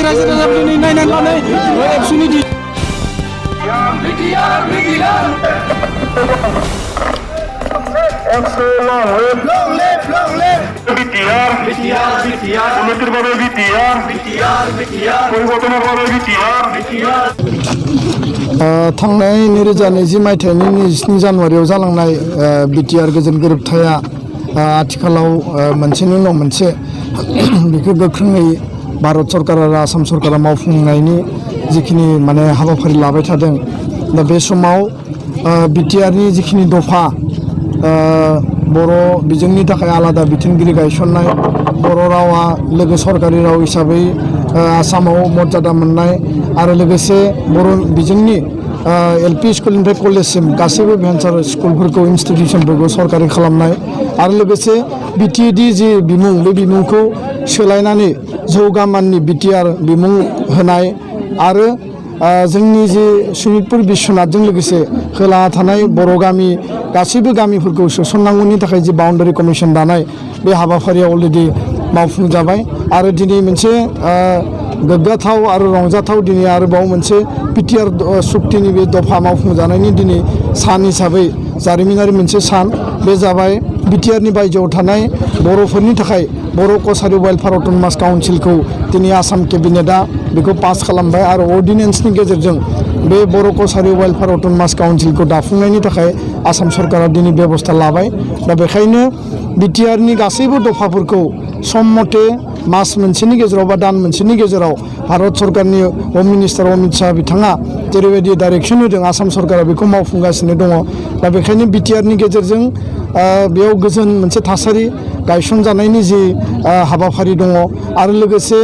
रायजो राजाफोरनि नायनानै लानाय एबसुनि थांनाय 2020 मायथाइनि 27 जानुवारियाव जालांनाय बिटिआर गोजोन गोरोबथाया आथिखालाव मोनसेनि उनाव मोनसे बेखौ गोख्रोङै भारत सरकार आरो आसाम सरकारा मावफुंनायनि जिखिनि माने हाबाफारि लाबाय थादों दा बे समाव बिटिआरनि जिखिनि दफा बर' बिजोंनि थाखाय आलादा बिथोनगिरि गायसननाय बर' रावा लोगो सरकारि राव हिसाबै आसामाव मर्यादा मोननाय आरो लोगोसे बर' बिजोंनि एलपि स्कुलनिफ्राय कलेजसिम गासैबो भेन्सार स्कुलफोरखौ इन्स्टिटिउसनफोरखौ सरकारि खालामनाय आरो लोगोसे बिटिएडि जि बिमुं बे बिमुंखौ सोलायनानै जौगामाननि बिटिआर बिमुं होनाय आरो जोंनि जे सनितपुर बिश्वनाथजों लोगोसे खोलाहा थानाय बर' गामि गासैबो गामिफोरखौ सोसननांगौनि थाखाय जि बाउन्डारि कमिसन दानाय बे हाबाफारिया अलरेडि मावफुंजाबाय आरो दिनै मोनसे गोग्गाथाव आरो रंजाथाव दिनै आरोबाव मोनसे बिटिआर सुक्तिनि बे दफा मावफुंजानायनि दिनै सान हिसाबै जारिमिनारि मोनसे सान बे जाबाय बिटिआरनि बायजोआव थानाय बर'फोरनि थाखाय बर' कसारि वेलफेयार अट'नमास काउन्सिलखौ दिनै आसाम केबिनेटआ बेखौ पास खालामबाय आरो अर्डिनेन्सनि गेजेरजों बे बर' कसारि वेलफेयार अट'नमास काउन्सिलखौ दाफुंनायनि थाखाय आसाम सरकारा दिनै बेबस्था लाबाय दा बेखायनो बिटिआरनि गासैबो दफाफोरखौ सम मथे मास मोनसेनि गेजेराव बा दान मोनसेनि गेजेराव भारत सरकारनि हम मिनिस्टार अमित शाह बिथाङा जेरैबायदि डाइरेक्सन होदों आसाम सरकारा बेखौ मावफुंगासिनो दङ दा बेखायनो बिटिआरनि गेजेरजों बेयाव गोजोन मोनसे थासारि गायसनजानायनि जि हाबाफारि दङ आरो लोगोसे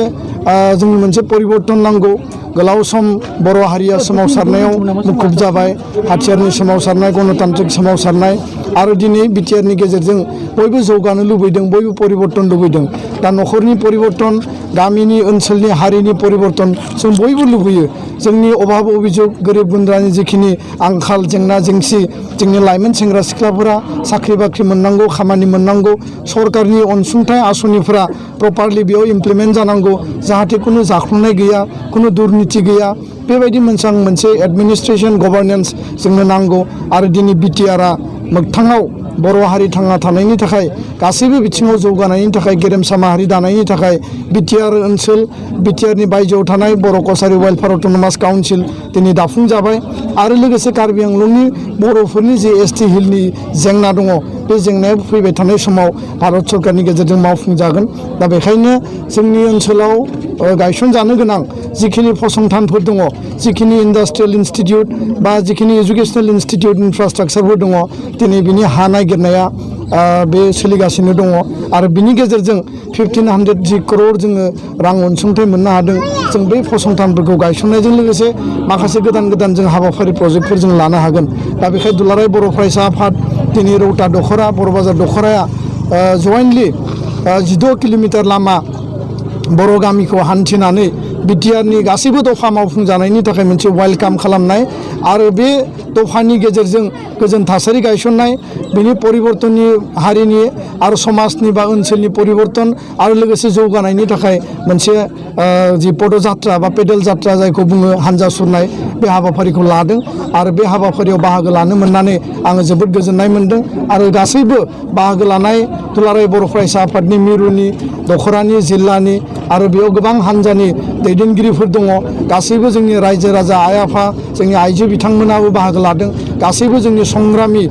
जोंनो मोनसे परिबर्तन नांगौ गोलाव सम बर' हारिया सोमावसारनायाव मुखुब जाबाय हाथियारनि सोमावसारनाय गणतान्त्रिक सोमावसारनाय आरो दिनै बिटिआरनि गेजेरजों बयबो जौगानो लुबैदों बयबो परिबर्तन लुबैदों दा न'खरनि परिबर्तन गामिनि ओनसोलनि हारिनि परिबर्तन जों बयबो लुबैयो जोंनि अभाब अभियोग गोरिब गुन्द्रानि जिखिनि आंखाल जेंना जेंसि जोंनि लाइमोन सेंग्रा सिख्लाफोरा साख्रि बाख्रि मोननांगौ खामानि मोननांगौ सरकारनि अनसुंथाइ आसनिफोरा प्रपारलि बेयाव इमप्लिमेन्ट जानांगौ जाहाथे खुनु जाख्ल'नाय गैया खुनु दुर्नीति गैया बेबायदि मोनसे एडमिनिस्ट्रेशन गभर्नेन्स जोंनो नांगौ आरो दिनै बिटिआरआ मोगथाङाव बर' हारि थांना थानायनि थाखाय गासैबो बिथिङाव जौगानायनि थाखाय गेरेमसा माहारि दानायनि थाखाय बिटिआर ओनसोल बिटिआरनि बायजोआव थानाय बर' कसारि वेलफेयार अट'नमास काउन्सिल दिनै दाफुंजाबाय आरो लोगोसे कार्बि आंलंनि बर'फोरनि जे एसटि हिलनि जेंना दङ बे जेंनाया फैबाय थानाय समाव भारत सरकारनि गेजेरजों मावफुंजागोन दा बेखायनो जोंनि ओनसोलाव गायसनजानो गोनां जिखिनि फसंथानफोर दङ जिखिनि इन्डास्ट्रियेल इन्स्टिटिउट बा जिखिनि एजुकेसनेल इन्स्टिटिउट इनफ्रास्ट्राक्चारफोर दङ दिनै बिनि हा नागिरनाया बे सोलिगासिनो दङ आरो बिनि गेजेरजों 1500 करोड़ जोङो रां अनसुंथाइ मोननो हादों जों बै फसंथानफोरखौ गायसननायजों लोगोसे माखासे गोदान जों हाबाफारि प्रजेक्टफोर जों लानो हागोन दा बेखायनो दुलाराय बर' फरायसा आफाद दिनै रौता दख'रा बर' बाजार दख'राया जयेन्टलि 16 किल'मिटार लामा बर' गामिखौ हान्थिनानै बिटिआरनि गासैबो दफा मावफुंजानायनि थाखाय मोनसे वेलकाम खालामनाय आरो बे दफानि गेजेरजों गोजोन थासारि गायसननाय बेनि परिबर्तननि हारिनि आरो समाजनि बा ओनसोलनि परिबर्तन आरो लोगोसे जौगानायनि थाखाय मोनसे जि पदयात्रा बा पेडेल जात्रा जायखौ बुङो हानजा सुरनाय बे हाबाफारिखौ लादों आरो बे हाबाफारियाव बाहागो लानो मोननानै आङो जोबोद गोजोननाय मोन्दों आरो गासैबो बाहागो लानाय दुलाराय बर' फरायसा आफादनि मिरुनि दख'रानि जिल्लानि आरो बेयाव गोबां हानजानि दैदेनगिरिफोर दङ गासैबो जोंनि रायजो राजा आइ आफा जोंनि आइजो बिथांमोनाबो बाहागो लादों गासैबो जोंनि संग्रामि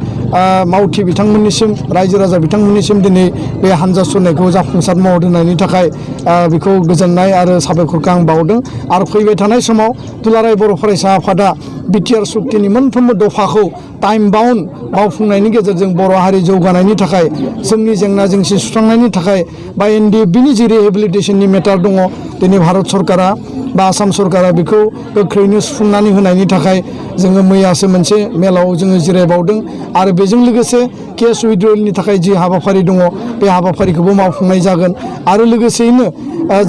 मावथि बिथांमोननिसिम रायजो राजा बिथांमोननिसिम दिनै बे हानजा सुरनायखौ जाफुंसार महर होनायनि थाखाय बेखौ गोजोननाय आरो साबायखरखौ आं बावदों आरो फैबाय थानाय समाव दुलाराय बर' फरायसा आफादा बिटिआर सुक्तिनि मोनफ्रोमबो दफाखौ टाइम बाउन्ड मावफुंनायनि गेजेरजों बर' हारि जौगानायनि थाखाय जोंनि जेंना जेंसि सुस्रांनायनि थाखाय बा एनडिएफबिनि जि रिहेबिलिटेसननि मेटार दङ दिनै भारत सरकारा बा आसाम सरकारा बेखौ गोख्रैनो सुफुंनानै होनायनि थाखाय जोङो मैयासो मोनसे मेलाव जोङो जिरायबावदों आरो बेजों लोगोसे केस उइथड्रयेलनि थाखाय जि हाबाफारि दङ बे हाबाफारिखौबो मावफुंनाय जागोन आरो लोगोसेयैनो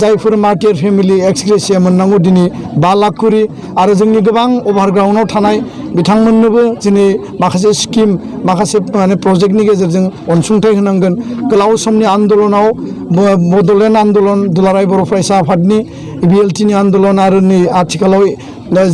जायफोर मार्टियार फेमिलि एक्स ग्रेसिया मोननांगौ दिनै 5 लाख करि आरो जोंनि गोबां अभारग्राउन्डआव थानाय बिथांमोननोबो दिनै माखासे स्किम माखासे माने प्रजेक्टनि गेजेरजों अनसुंथाइ होनांगोन गोलाव समनि आन्दोलनाव बड'लेण्ड आन्दोलन दुलाराय बर' फरायसा आफादनि BLTनि आन्दोलन आरो नै आथिखालाव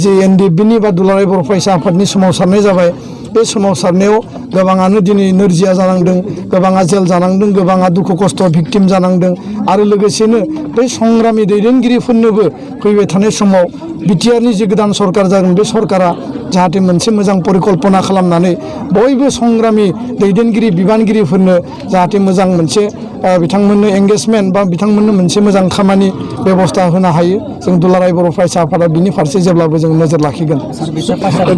जि NDFBनि बा दुलाराय बर' फरायसा आफादनि सोमावसारनाय जाबाय बे सोमावसारनायाव गोबाङानो दिनै नोरजिया जानांदों गोबाङा जेल जानांदों गोबाङा दुखु खस्थ' भिक्टिम जानांदों आरो लोगोसेनो बै संग्रामि दैदेनगिरिफोरनोबो फैबाय थानाय समाव बिटिआरनि जि गोदान सरकार जागोन बे सरकारा जाहाथे मोनसे मोजां परिकल्पना खालामनानै बयबो संग्रामि दैदेनगिरि बिबानगिरिफोरनो जाहाथे मोजां मोनसे बिथांमोननो एंगेजमेन्ट बा बिथांमोननो मोनसे मोजां खामानि बेबस्था होनो हायो जों दुलाराय बर' फरायसा आफादा बिनि फारसे जेब्लाबो जों नोजोर लाखिगोन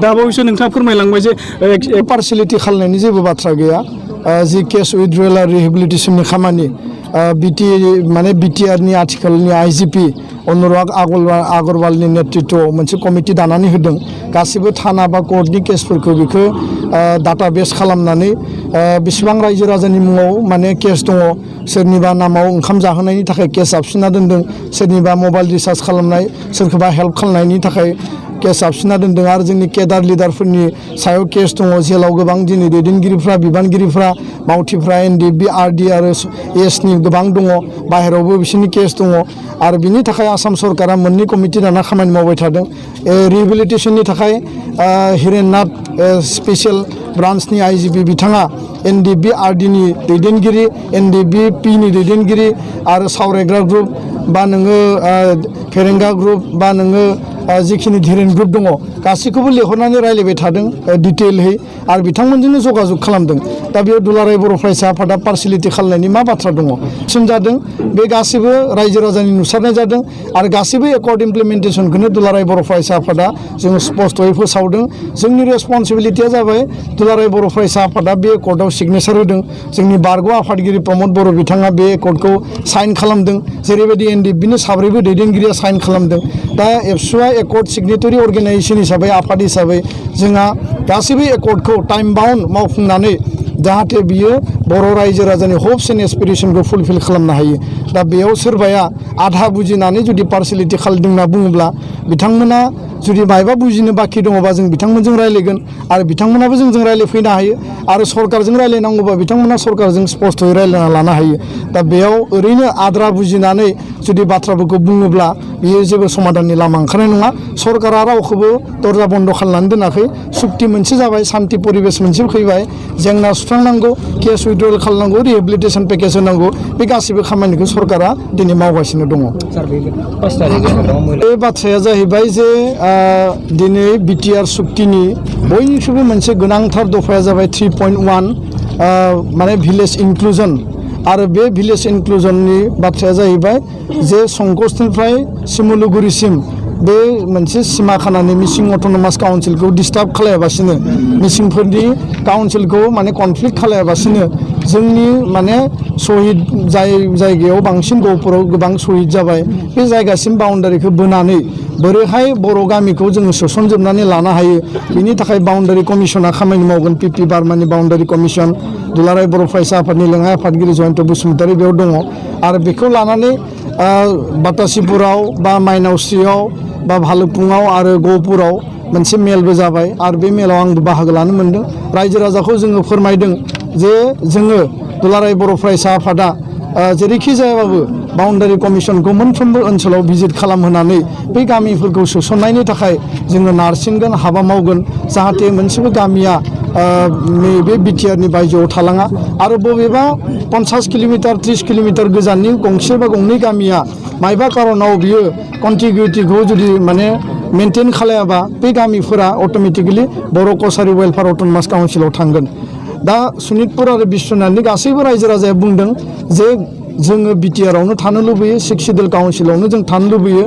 दा बावैसो नोंथाङा फोरमायलांबाय जे पार्सियेलिटि खालामनायनि जेबो बाथ्रा गैया जि केस उइथड्रयेल आरो रिहेबिलिटेसननि खामानि बिटिआरनि आथिखालनि IGP अनुराग आगरवालनि नेतृत्वआव मोनसे कमिटि दानानै होदों गासिबो थाना बा कर्टनि केसफोरखौ बेखौ डाटाबेस खालामनानै बेसेबां रायजो राजानि मुङाव माने केस दङ सोरनिबा नामाव ओंखाम जाहोनायनि थाखाय केस हाबसिनना दोनदों सोरनिबा मबाइल रिसार्ज खालामनाय सोरखौबा हेल्प खालामनायनि थाखाय केस हाबसिनना दोनदों आरो जोंनि केडार लिडारफोरनि सायाव केस दङ जेलाव गोबां दिनै दैदेनगिरिफ्रा बिबानगिरिफ्रा मावथिफ्रा NDFB RD आरो ASनि गोबां दङ बाहेरावबो बिसोरनि केस दङ आरो बिनि थाखाय आसाम सरकारा मोननै कमिटि दाना खामानि मावबाय थादों रिहेबिलिटेसननि थाखाय हिरेननाथ स्पेसियेल ब्रान्चनि IGP बिथाङा NDFB RDनि दैदेनगिरि NDFB-Pनि दैदेनगिरि आरो सावरायग्रा ग्रुप बा नोङो फेरेंगा ग्रुप बा नोङो जिखिनि धीरेन ग्रुप दङ गासैखौबो लिंहरनानै रायलायबाय थादों डिटेलहै आरो बिथांमोनजोंनो जगाजग खालामदों दा बेयाव दुलाराय बर' फरायसा आफादा पार्सियेलिटि खालामनायनि मा बाथ्रा दङ जादों बे गासैबो रायजो राजानि नुसारनाय जादों आरो गासैबो एकर्ड इमप्लिमेन्टेसनखौनो दुलाराय बर' फरायसा आफादा जों स्पष्टयै फोसावदों जोंनि रेसपन्सिबिलिटिया जाबाय दुलाराय बर' फरायसा आफादा बे एकर्डआव सिगनेचार होदों जोंनि बारग' आफादगिरि प्रमद बर' बिथाङा बे एकर्डखौ साइन खालामदों जेरैबायदि NDFB-नि साब्रैबो दैदेनगिरिया साइन खालामदों दा एबसुआ एकर्ड सिगनेटरि अर्गेनाइजेसन हिसाबै आफाद हिसाबै जोंहा गासैबो एकर्डखौ टाइम बाउन्ड मावफुंनानै जाहाथे बियो बर' रायजो राजानि हप्स एन्ड एसपिरेसनखौ फुलफिल खालामनो हायो दा बेयाव सोरबाया आधा बुजिनानै जुदि पार्सियेलिटि खालामदों होनना बुङोब्ला बिथांमोना जुदि मायबा बुजिनो बाखि दङबा जों बिथांमोनजों रायलायगोन आरो बिथांमोनाबो जोंजों रायलायफैनो हायो आरो सरकारजों रायलायनांगौबा बिथांमोना सरकारजों स्पष्टयै रायलायना लानो हायो दा बेयाव ओरैनो आद्रा बुजिनानै जुदि बाथ्राफोरखौ बुङोब्ला बियो जेबो समाधाननि लामा ओंखारनाय नङा सरकारा रावखौबो दरजा बन्द खालामनानै दोनाखै सुक्ति मोनसे जाबाय सान्ति परिबेस मोनसे फैबाय जेंना सुस्रांनांगौ केस उइथड्रयेल खालामनांगौ रिहेबिलिटेसन पेकेज होनांगौ बे गासिबो खामानिखौ सरकारा दिनै मावगासिनो दङ बे बाथ्राया जाहैबाय जे दिनै बिटिआर सुक्तिनि बयनिख्रुइबो मोनसे गोनांथार दफाया जाबाय 3.1 माने भिलेज इनक्लुजन आरो बे भिलेज इनक्लुजननि बाथ्राया जाहैबाय जे संकसनिफ्राय सिमुलुगुरिसिम बे मोनसे सिमा खानानै मिसिं अट'नमास काउन्सिलखौ डिस्टार्ब खालायाबासिनो मिसिंफोरनि काउन्सिलखौ माने कनफ्लिक्ट खालायाबासिनो जोंनि माने शहीद जायगायाव बांसिन गहपुराव गोबां शहीद जाबाय बे जायगासिम बाउन्डारिखौ बोनानै बोरैहाय बर' गामिखौ जोङो सोसनजोबनानै लानो हायो बिनि थाखाय बाउन्डारि कमिसना खामानि मावगोन PP बार्मानि बाउन्डारि कमिसन दुलाराय बर' फरायसा आफादनि लेङाइ आफादगिरि जयन्त बसुमतारी बेयाव दङ आरो बेखौ लानानै बातासिपुराव बा माइनावस्रियाव बा भालुकपुङाव आरो गहपुराव मोनसे मेलबो जाबाय आरो बे मेलाव आंबो बाहागो लानो मोनदों रायजो राजाखौ जोङो फोरमायदों जे जोङो दुलाराय बर' फरायसा आफादा जेरैखि जायाबाबो बाउन्डारि कमिसनखौ मोनफ्रोमबो ओनसोलाव भिजिट खालामहोनानै बै गामिफोरखौ सोसननायनि थाखाय जोङो नारसिनगोन हाबा मावगोन जाहाथे मोनसेबो गामिया बे बिटिआरनि बायजोआव थालाङा आरो बबेबा 50 किल'मिटार 30 किल'मिटार गोजाननि गंसे बा गंनै गामिया मायबा कारनाव बियो कन्टिगिउटिखौ जुदि माने मेनटेन खालायाबा बे गामिफोरा अट'मेटिकेलि बर' कसारि वेलफेयार अट'नमास काउन्सिलाव थांगोन दा सनितपुर आरो बिश्वनाथनि गासैबो रायजो राजाया बुंदों जे जोङो बिटिआरावनो थानो लुबैयो 6 सिडिउल काउन्सिलावनो जों थानो लुबैयो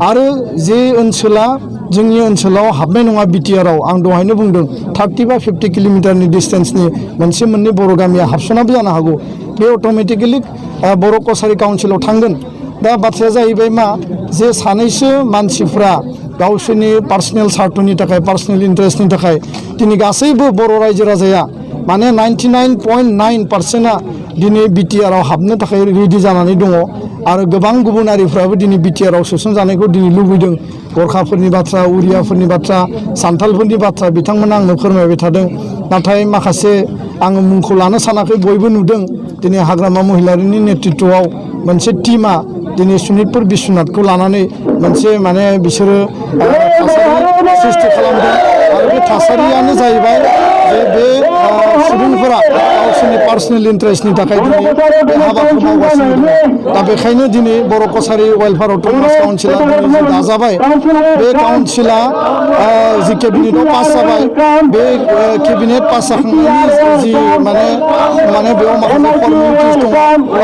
आरो जे ओनसोला जोंनि ओनसोलाव हाबनाय नङा बिटिआराव आं दहायनो बुंदों 30 बा 50 किल'मिटारनि डिस्टेन्सनि मोनसे मोननै बर' गामिया हाबसनाबो जानो हागौ बे अट'मेटिकेलि बर' कसारि काउन्सिलाव थांगोन दा बाथ्राया जाहैबाय मा जे सानैसो मानसिफ्रा गावसोरनि पार्सनेल स्वार्थनि थाखाय पार्सनेल इन्टारेस्टनि थाखाय दिनै गासैबो बर' रायजो राजाया माने 99.9% दिनै बिटिआरआव हाबनो थाखाय रेडि जानानै दङ आरो गोबां गुबुनारिफ्राबो दिनै बिटिआरआव सोसनजानायखौ दिनै लुबैदों गरखाफोरनि बाथ्रा उरियाफोरनि बाथ्रा सान्थालफोरनि बाथ्रा बिथांमोना आंनो फोरमायबाय थादों नाथाय माखासे आङो मुंखौ लानो सानाखै बयबो नुदों दिनै हाग्रामा महिलारिनि नेतृत्वआव मोनसे टिमा दिनै सनितपुर बिश्वनाथखौ लानानै मोनसे माने बिसोरो थासारि सृष्टि खालामदों आरो बे थासारियानो जाहैबाय जे बे सुबुंफोरा गावसोरनि पार्सनेल इन्टारेस्टनि थाखाय दिनै बे हाबाखौ मावगासिनो दङ दा बेखायनो दिनै बर' कसारि वेलफेयार अट'नमास काउन्सिला दिनै जि दाजाबाय बे काउन्सिला जि केबिनेटआव पास जाबाय बे केबिनेट पास जाखांनायनि जि माने बेयाव माखासे फर्मेलिटिस दङ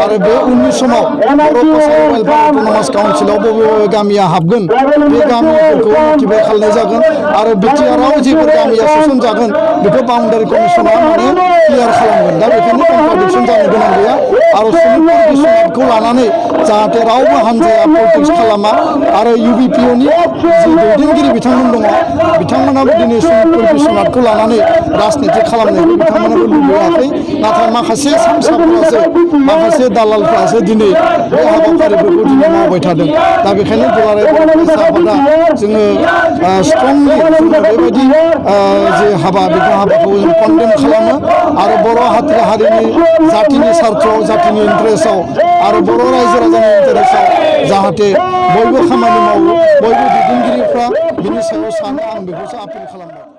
आरो बे उननि समाव बर' कसारि वेलफेयार अट'नमास काउन्सिलाव बबे बबे गामिया हाबगोन बे गामिफोरखौ मटिभेट खालामनाय जागोन आरो बिटिआरआव जेफोर गामिया सोसनजागोन बेखौ बाउन्डारि कमिसना माने क्लियार खालामगोन दा बेखायनो कन्ट्राडिक्सन जानो गोनां गैया आरो सनितपुर बिश्वनाथखौ लानानै जाहाथे रावबो हान्जाया पलिटिक्स खालामा आरो इउबिपिअनि जि दैदेनगिरि बिथांमोन दङ बिथांमोनाबो दिनै सनितपुर बिश्वनाथखौ लानानै राजनिति खालामनायखौ बिथांमोनाबो लुबैयाखै नाथाय माखासे सामसाफोरासो माखासे दालालफ्रासो दिनै बे हाबाफारिफोरखौ दिनै मावबाय थादों दा बेखायनो दुलाराय बर' फरायसा आफादा जोङो स्ट्रंलि जोङो बेबायदि जे हाबा बेखौ हाबाखौ जों कन्डेम खालामो आरो बर' हारिनि जातिनि सार्थआव जातिनि इन्टारेस्टआव आरो बर' रायजो राजानि इन्टारेस्टआव जाहाथे बयबो खामानि मावो बयबो दैदेनगिरिफ्रा बिनि सायाव सानो आं बेखौसो आपिल खालामबाय